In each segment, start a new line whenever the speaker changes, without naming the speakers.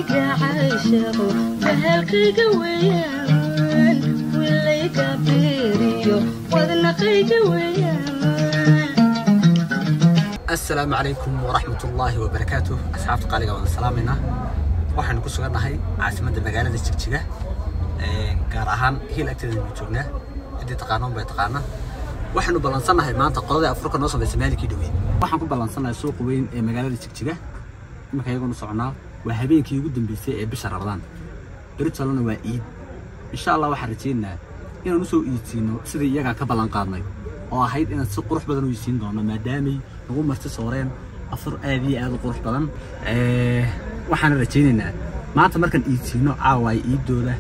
Bahalkayga caashaqo, bahalkayga weeyaan, wilayga beeriyo wadnaqayga weeyaan.
Asalaamu calaykum waraxmat ullaahi wabarakaatuh. Asxaabta qaaliga, waan salaamaynaa. Waxaynu ku sugannahay caasimadda magaalada Jigjiga, gaar ahaan Hiil agteeda aynu joognaa. Ciddii taqaanoon bay taqaana. Waxaynu ballansannahay maanta qoladii Afurka noo samaysay maalinkii dhoweyd. Waxaan ku ballansannahay suuqa weyn ee magaalada Jigjiga. Iminka iyagonu soconaa. Waa habeenkii ugu dambeysay ee bisha Ramadaan, beritalona waa Iid. Insha Allah waxaan rajaynaynaa inaan usoo iidsiino sidii iyagaa ka ballan qaadnay, oo ahayd inaan si qurux badan u iidsiin doono, maadaamay nagu marti sooreen afur aad iyo aad u qurux badan. Waxaana rajaynaynaa maanta markaan iidsiino caawa ay iidooda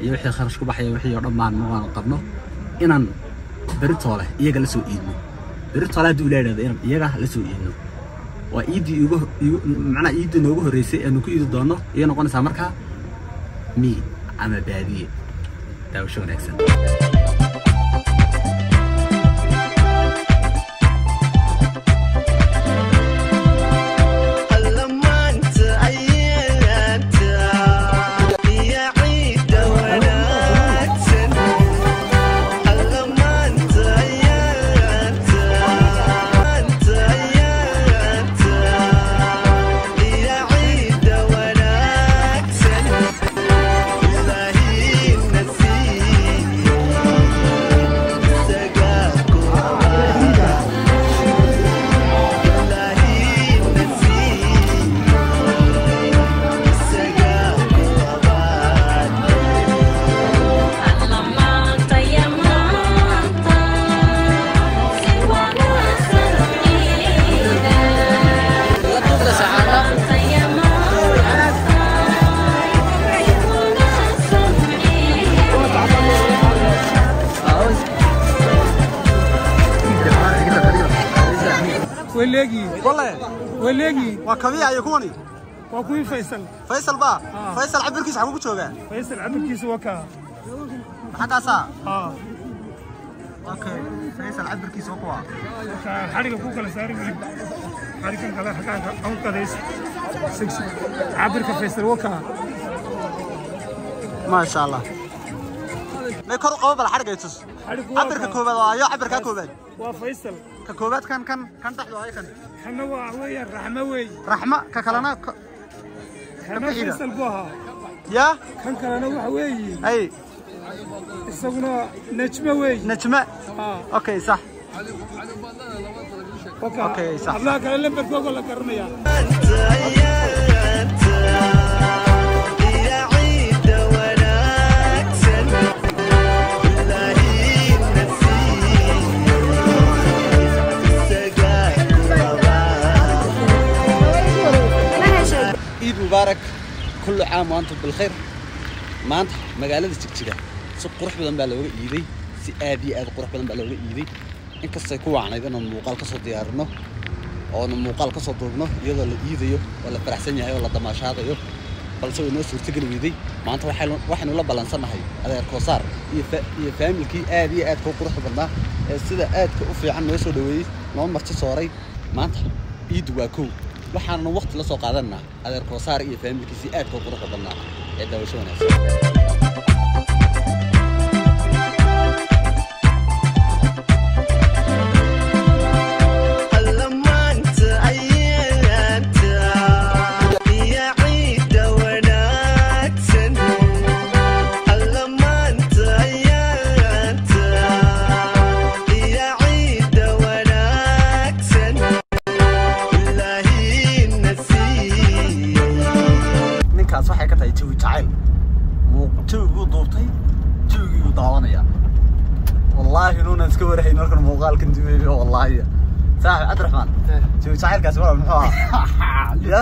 iyo wixii kharash ku baxaya, wixii oo dhan baan waan qabno, inaan beritoole iyaga la soo iidno. Beritoole haddii ula idhahdo inaan iyaga la soo iidno, waa iiddii iigu macnaha iiddii noogu horreysay aanu ku iidi doono iyo noqonaysaa markaa miyi ama baadiye. Daawasho wanaagsan.
Maanta ya maanta si wanaagsan ciida. Maanta ya maanta si wanaagsan ciida.
Way leegyihiin.
Walle.
Way leegyihiin.
Waa kabiya iyo kuwani.
Waa kuwii Faysal.
Faysal baa Faysal cabirkiisa xaguu ku joogaa?
Faysal cabirkiisa waa kaa.
Maxaa kaasaa?
Haa.
Okay, Faysal cabirkiisa waa kuwa.
Marka xadhiga ku kala saari weli xadhigan kale xaggaa au qadays six. Cabirka Faysal waa kaa.
Maasha Allah, may kor u qabo bal xadhigay tus.
Xadhigu waa
cabirka
kaa.
Koowaad waa ayo cabirka koowaad?
Waa Faysal.
Ka koowaad kan dhexdu ayo kan.
Xana waa weeyaan Raxmo weey.
Raxma ka kalena
Kana
ka xiga.
Faysal buu ahaa.
Yaa.
Kan kalena waxa weeyi
ay
isaguna Najmo weey.
Najma.
Haa.
Okay, sax.
Waa kaa.
Okay, sax.
Hablaha kale lambarkooga la garanayaa.
Ciid mubaarak, kullu caam wa antum bilkhayr. Maanta magaalada Jigjiga si qurux badan baa looga iiday, si aad iyo aad u qurux badan baa looga iiday. Inkastay ku wacnayd inaan muuqaal kasoo diyaarino oona muuqaal kasoo duubno iyadoo la iidayo oo la faraxsan yahay oo la damaashaadayo, balse way noo suurtageli weyday. Maanta waxaynu la ballansannahay adeer Koosaar iyo faamilkii aad iyo aadka u quruxda badnaa ee sida aadka u fiican noo soo dhaweeyey, noo marti sooray. Maanta iiddu waa kow, waxaanu waqti la soo qaadanaa adeer Koosaar iyo faamilkiisii aadka u quruxda badnaa. Ee daawasho wanaagsan. Ninkaas waxay ka tahay jawi jacayl. Jawiguu duubtay, jawigii daawanaya. Wallaahi inuunan iska warahayn markan muuqaalkan duubayo. Wallaahi saaxib Cabdiraxmaan, jawi jacaylkaasi waa muxuu ahaa ya?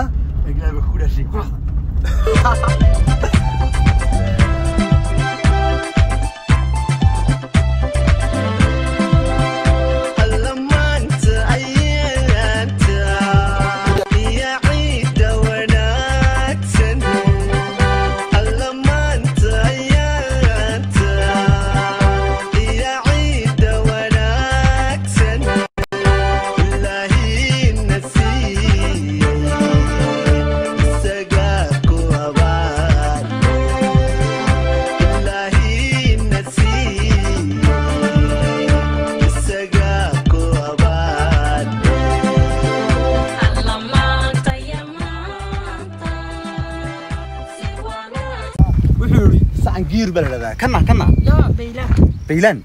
Sacan giir baa la dhahdaa. Kana kana.
La baylaan.
Baylaan.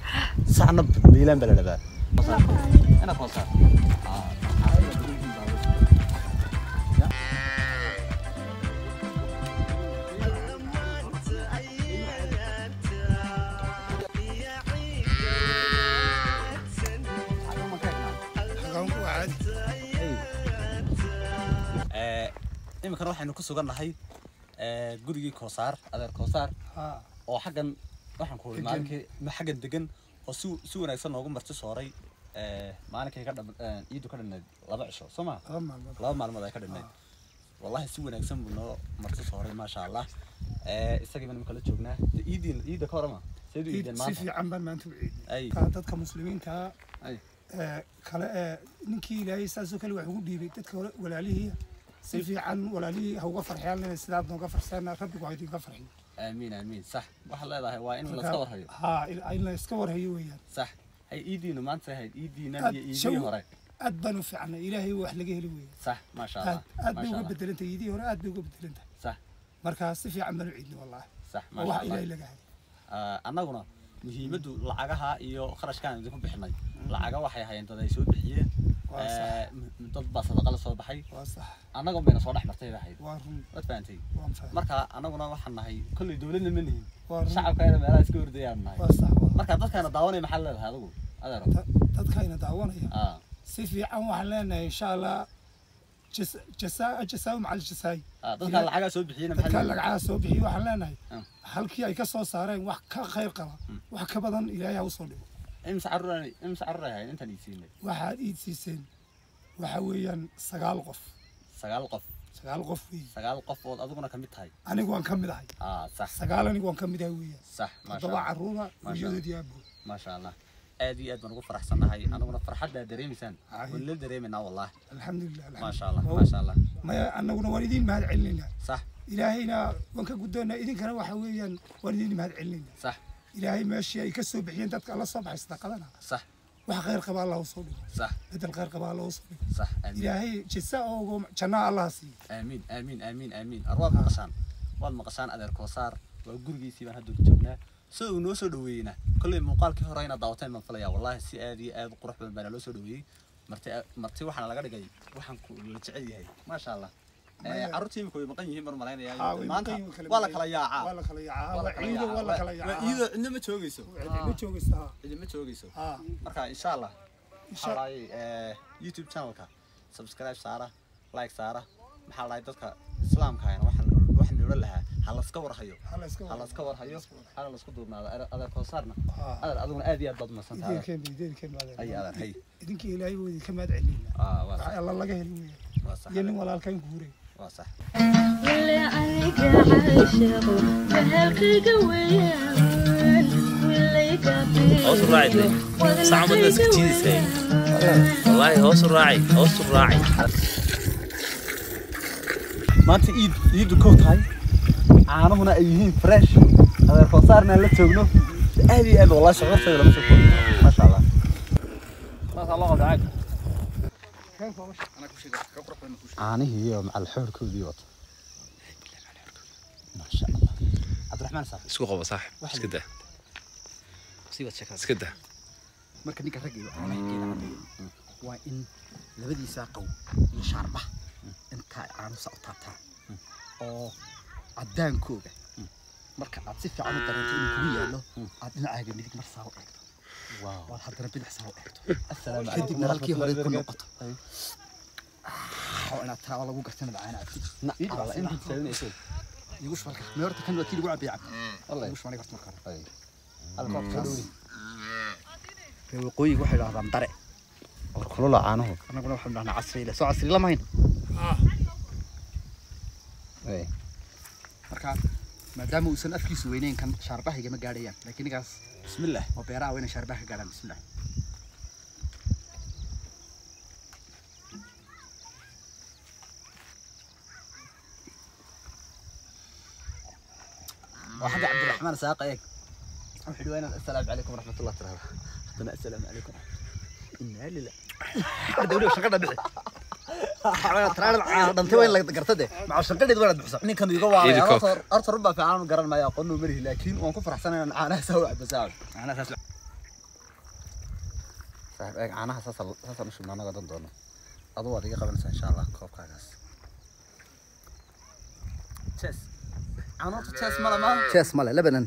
Sacna baylaan baa la dhahdaa. Ina koosaar. Iminkan waxaynu ku sugan nahay gurigii Koosaar, adeer Koosaar, oo xaggan waxaan ku uri maalinkii xaggan degan oo si wanaagsan noogu marti sooray maalinkay ka dham ciidu ka dhamnayd 2 cisho soo ma 2 maalmood ay ka dhamnayd. Wallahi si wanaagsan buu noo marti sooray, maasha Allah. Isagii baan imika la joognaa. Ciidiin ciida ka horama saydu ciideen
si
maanta
fiican baan maanta u ciidnay. Dadka muslimiinta kale ninkii Ilaahay saasoo kale wax ugu dhiibay dadka walaalihii si fiican walaalihii ha uga farxiyaan sidaad nooga farxsaan, rabbigu ha idinka farxiyo.
Aamiin aamiin. Sax waxaad leedahay waa in la iska warhayo.
Haa, in la iska warhayo weeyaan.
Sax. Hay iidiinu maanta ahayd iidiinan iyo iidii hore
aad baan u fiicnay, Ilaahay wax laga heli weeyaan.
Sax, maasha Allah.
Aad bay uga bedelantahay iidii hore, aad bay uga bedelantahay.
Sax.
Marka si fiican baan u ciidnay wallahi.
Sax, maasha
Allah.
Wax
Ilaahay laga helay.
Annaguna muhiimaddu lacagaha iyo kharashkaan idinku bixinay, lacaga waxay hayeen dad ay soo bixiyeen, dad baa sadaqa la soo baxay.
Waa sax.
Annaga bayna soo dhex martay bay ahayd.
Waa run.
Waad fahantay.
Waan fahmay.
Marka annaguna waxaan nahay kolley dowladna ma nihin,
Waa run.
shacabkaana meelaha iska hordayaan nahay.
Waa sax.
Marka dadkaana daawanaya maxaad leedahay adigu adeero?
Dadkayna daawanaya si fiican waxaan leenahay insha Allah jasaa jasaa macal jasaay.
Dadka lacagaa soo bixiyena maxaa
dadka
leedahay?
Lacagaha soo bixiyo waxaan leenahay halkii ay ka soo saareen wax ka khayr qaba, wax ka badan Ilaahay ha usoo dhigo.
Imse carruur ay ahayd intaan iisiinay?
Waxaad iid siiseen waxa weeyaan 9 qof.
9 qof.
9 qof weeye.
9 qof ood adiguna ka mid tahay.
Anigu waan ka mid ahay.
Sax.
9 anigu waan ka mid ahay weeyaan.
Sax, maasha
7
Allah.
carruura
Maasha Allah.
hooyadood iyo aabahood.
Maasha Allah, aad iyo aad baan ugu faraxsannahay anaguna farxaddaa dareemaysaan waan la dareemaynaa wallahi.
Alxamdulilah.
Maasha Allah, maasha Allah.
Maya, annaguna waan idiin mahad celinaynaa.
Sax.
Ilaahayna waan ka guddoonaa, idinkana waxa weeyaan waan idiin mahad celinaynaa.
Sax.
Ilaahay meeshii ay ka soo bixiyeen dadka la soo baxay sadaqadana.
Sax.
Wax khayr qaba Allah usoo dhigo.
Sax.
Bedel khayr qaba Allah usoo dhigo.
Sax, aamiin.
Ilaahay jazaa oogo jannaa Allah siiyo.
Aamiin aamiin aamiin aamiin. Arwaad maqashaan, waad maqashaan adeer Koosaar waa gurigiisii baan hadda joognaa. Sida uu noo soo dhaweeyeyna kolley muuqaalkii hore inaad daawateen baan filayaa. Wallahi si aad iyo aad u qurux badan baana loo soo dhaweeyey. Marti waxaana laga dhigay waxaan ku la jecel yahay, maasha Allah. Carruurtii imika way maqan yihiin baan malaynayaa. Maanta waa la kala yaacaa.
Waa la kala yaacaa, waa ciido, waa la kala yaacaa.
Waa ciido, cidna ma joogayso.
Cidna ma joogayso.
Cidna ma joogayso. Marka insha Allah maxaa lahay YouTube channelka subscribe saara, like saara. Maxaa lahay dadka islaamka ahna waxaan odhan lahaa ha laska warhayo,
Ha la iska
ha laska warhayo, hana lasku duubnaado. Adeer Koosaarna, adeer adiguna aad iyo aad baad umadsantahay.
Idinkeen idinkeen adeer.
Ay adeer, hay.
Idinkii Ilaahay wuu idinka mahad celinaynaa.
Waa sax.
Waxa Allah laga heli weeyaan.
Waa sax.
Iyo nin walaalkayn ku huray.
Waa sax.
Wille aniga caashiqo bahalkayga weeyaan wilayga
Hoos u raaci dee. Saca madna iska jiidaysaa. Wallaahi hoos u raaci, hoos u raaci.
Maanta iid iidu kow tahay, caanuhuna ay yihiin fresh, adeer Koosaarna la joogno. Aad iyo aad wallahi shucuurtayda lama soo koobi karo, maasha Allah. Caanihii iyo macal xoorkoodii wato, maasha Allah. Cabdiraxmaan saaxib
Isku qabo saaxib, iska daa. Iska daa.
Marka ninka ragga iyo caanaha geela cabayo waa in labadiisa qaw iyo shaarbaha intaa caanuhu saa u taabtaan oo caddaankooga marka aad si fiican u dareento inuu kugu yaallo aad dhinacaaga midig mar saa u eegto, waad haddana bidix saa u eegto,
assalaamu calaykum
kadibna halkii hore ku
waraxmatullahi
noqoto oo inaad taa lagu garta inaad caana cabtid.
wabarakaatuh. Inta tijaabinayso.
Igu shubalka mee horta kan waa kii lagu cabaya cabta.
Wallahi.
Igu shubanay horta marka hore.
Halka
Kaas. Reer waqooyiga waxay dhahdaan dare.
War kulula caanuhu.
Annaguna waxaanu dhahnaa casriile, soo casriile ma hayn. Marka maadaama uusan afkiisu weyneyn kan shaarbaha igama gaadhayaan, laakiin ninkaas
bismillah
oo beeraha waa inay shaarbaha ka gaadhaan. Bismillah.
Waa xagga Cabdiraxmaan saaqa eeg, wuxuu yidhi waa inaad assalaamu calaykum waraxmatullah tirahda, haddana assalaamu calaykum, inaa lilah.
Hadda weliba shaqada bixi. Taraarad caano dhantay waa in la garta de. Maca shanqadheed waa inaad bixisaa.
Ninkan iga waalay.
Idinko.
Horta run baa fiican, garan maayo, aqoon u marihi, laakiin waan ku faraxsanahay inaan caanaha saa u cabo, saaxib.
Caanaha saas
Saaxib, eeg, caanaha saasaan u shubnaa anagoo dan doono. Aduu waad iga qabanaysaa insha Allah koobkaagaas. Cheers. Caano horta cheers mala ma.
Cheers male, labanan.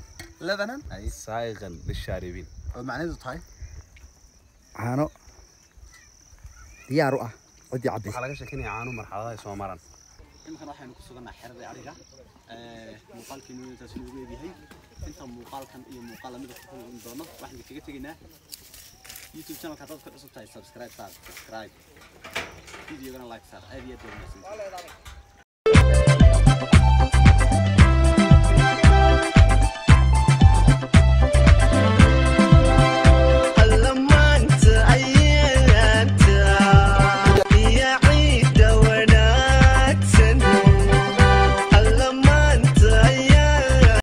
Lebanon.
سائغا للشاربين.
Oo macnaheedu tahay
Caano diyaar u ah ciddii cabbaysa.
Waxaa laga sheekeynaya caano marxaladaha ay soo maraan.
Iminkan waxaynu ku sugannahay xerada ariga. Muuqaalkiinu intaas inoogu eegyahay. Inta muuqaalkan iyo muuqaal lamida ku kulmi doono, waxaan kaga tegaynaa YouTube channelka. Haddaad ku cusub tahay, subscribe saar, subscribe, videogana like saar. Aad iyo aad baad mahadsantihiin.